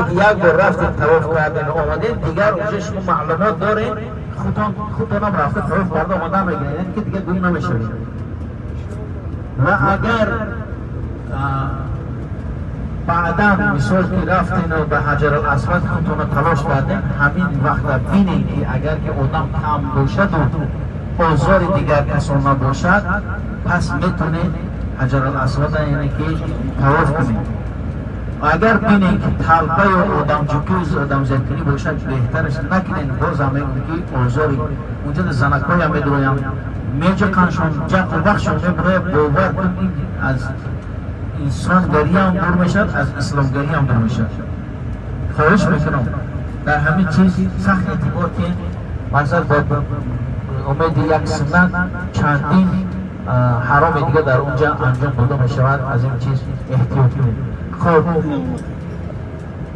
Вақте ки як бор рафтед, тавоф карден, омадед, дигар уже шумо маълумот доред, худтонам рафта тавоф карда омада мегиред, ки дигар гум намешавед. Ва агар баъдан, мисол, ки рафтену ба Ҳаҷар Асвад худтона талош кардем, ҳамин вақта бинед, ки агар ки одам кам бошаду озори дигар касон набошад, пас метонед Ҳаҷар Асвада, яъне ки, тавоф кунед. Агар бинед, ки талпа ё одамҷукӣ, одамзиядкунӣ бошад, беҳтараш накунед. Бозам мегӯм, ки озори унҷа занакҳоям медуроянд, меҷақаншон, ҷақу вақшон мебурояд. Бовар кун, аз инсонгариам дур мешавад, аз исломгариам дур мешавад. Хоҳиш мекунам, дар ҳамин чиз сахт эътибор ки мақсад бо умеди як суннат чандин ҳароми дига дар онҷа анҷом дода мешавад. Аз ин чиз эҳтиёт кунед. Хоб.